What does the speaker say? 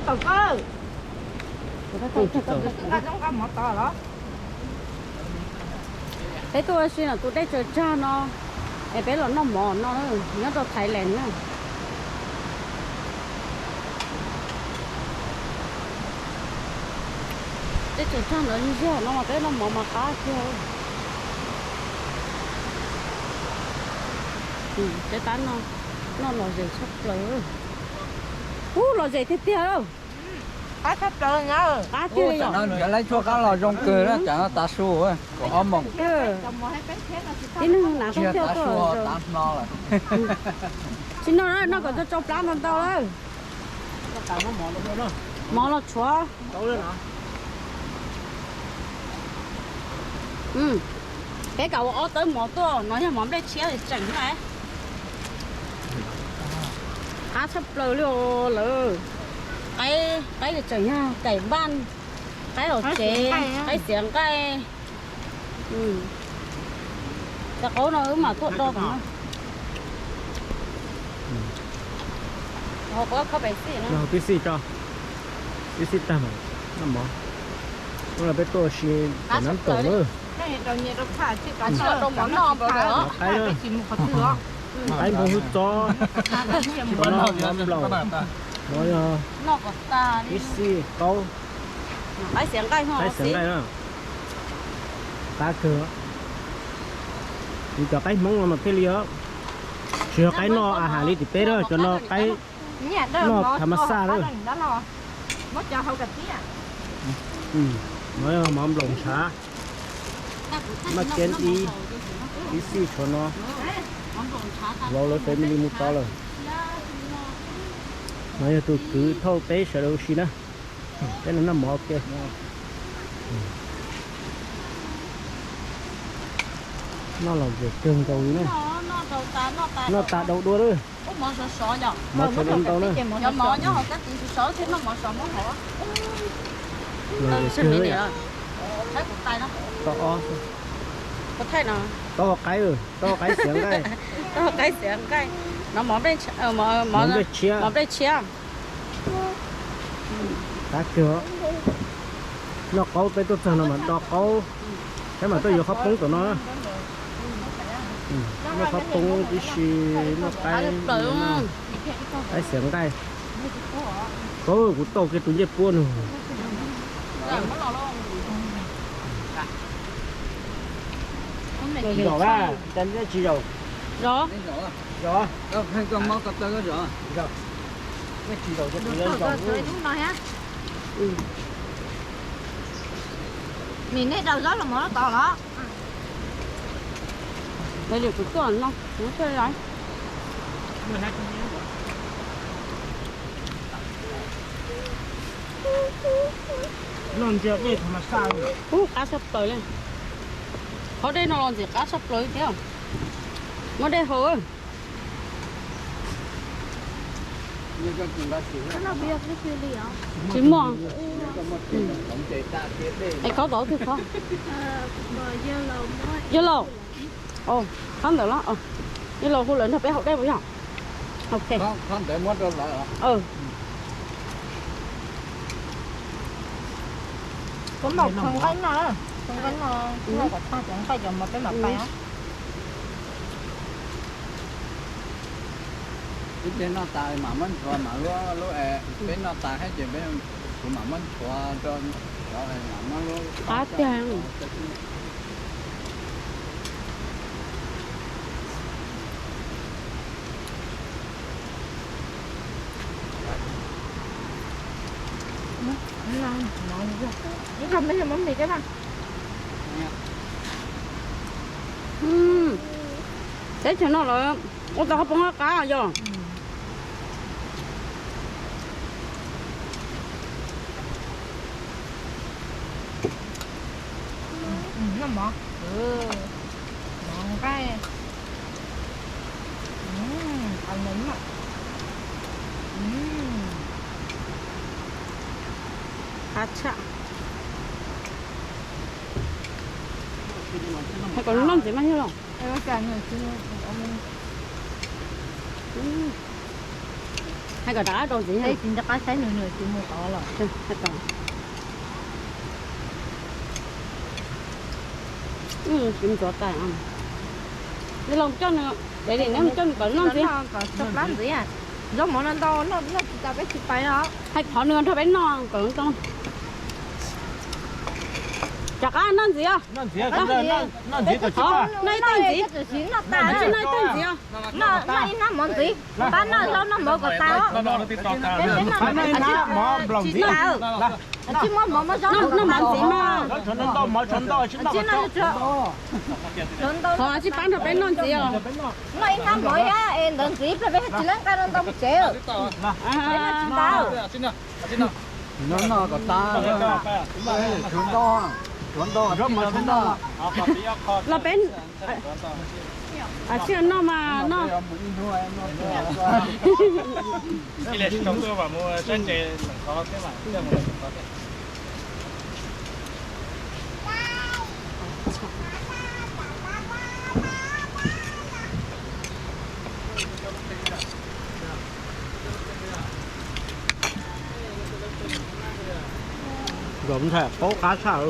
Peb tuaj ua si no tus dej tsaws tsag no, es peb los noj mov no nyob rau Thailand na. Dej tsaws tsag no ziag no mas peb noj mov mas qab kiag. Peb tab noj lom zem tshaj plaws. Ub, lom zem tiag tiag. Qab tshaj plaws na. Qab tiag li yom. Nrhiav lawv tshuaj qab los zoo kawg na, tsam no tav su, kaum ob moos. Tib neeg hnav khaub ncaws tuaj tav su tav hmo lawm. Tsis noj, noj kom tsau tsau plab ntau ntau lawm. Mov los tshuav. Peb kam ua ob tawb mov tuaj, no yog mov nplej tshiab tseem na. Qab tshaj plaws li os lawm. Qaib, qaib tseem yog kaim npaj, qaib hauv tsev, qaib xiav nqaij. Cov qaub no wb mam tuaj do tom no. Pib xij tso, pib xij tag mas noj mov. Hnub no peb tuaj ua si tom Nab Toom na. Qaib, qaib nploos hwj txob, mov nplaum, mov pib xij, qaub, qaib xiav nqaij na. Qab kawg. Yus cov qaib Hmoob no mas thiaj li os. Tsis yog qaib noj a has li tim peb na, cov no qaib noj tham ma xaj lawm. Mov nplaum ntshav. Maj keeb ib, ib xij tshuav no. Vauv lawv family mus tod lawm. No yog tus kwv thauj peb sawv daws ua si na. Peb los noj mov ua ke. Noj lom zem kawg nkaus li na. Noj tas daus dua lawm. Mov tshuav ntau ntau na. Tau ob, tau qaib, tau qaib xiav nqaij. Mov nplej tshiab. Qab kawg. Noj qaub, peb tuaj txog no mas do qaub, peb mam tuaj yuav qhob poob tom no. Noj qhob poob tib si, noj qaib, qaib xiav nqaij. Kuv tau kiag tus ncej puab no. Zaum, cas nej tsis zaum? Zaum. Nim nej rau zaub los mov tod los? Kuv tuaj no, kuv tuaj lawm. Noj ntsia dej tham ma xaj. Ub, qab tshaj plaws li. Qhov dej no los ntxim qab tshaj plaws li thiab. Muab dej haus. Tsis muaj. Es khob tod twg khob? Yog laus. Khob ntawd los, yog laus hu lawv nrog peb haus dej puas yog? Ok. Kuv mam khaws nqaij no, khaws nqaij no, noj kom tag cov nqaij cov mov peb mam pais. Ib pliag noj tas mam muab ntxuav mam lub, lub, peb noj tas thiab ces peb, kuv mam muab ntxuav rau, mam muab lub qab tiag. Teb chaws no lawv ua tau qhob poob qab yog. Noj mov, mov nqaij, qab tshaj. Hais kom noj ntxiv mas yog los. Hais kom rov qab rau ntxiv. Tsis nco qab saib nws, nws tsis mus tod los. Tsis ntxuav tas. Nws los coj nws, neb coj nws kom noj ntxiv. Kom plab ntxiv. Zaub mov no ntau, noj tsis tas peb tsis pais os. Hais thov nws nrog peb noj kom zoo. Rov qab noj ntxiv os. Noj ib tag ntxiv. Noj ib tag ntxiv os. Noj ib hnab mov ntxiv. Pab noj zaub noj mov kom tas os. Tsis muab mov muab zaub noj mov ntxiv mas. Thov tsis pab nrog peb noj ntxiv os. Noj ib hnab mov thiab es ntawd ntxiv pliag peb tsis leej nqa ntau mus tsev. Peb noj tsis tau. Noj kom tas. Los peb, tsis noj mas noj. Nkawd ntxhais paub qab tshaj.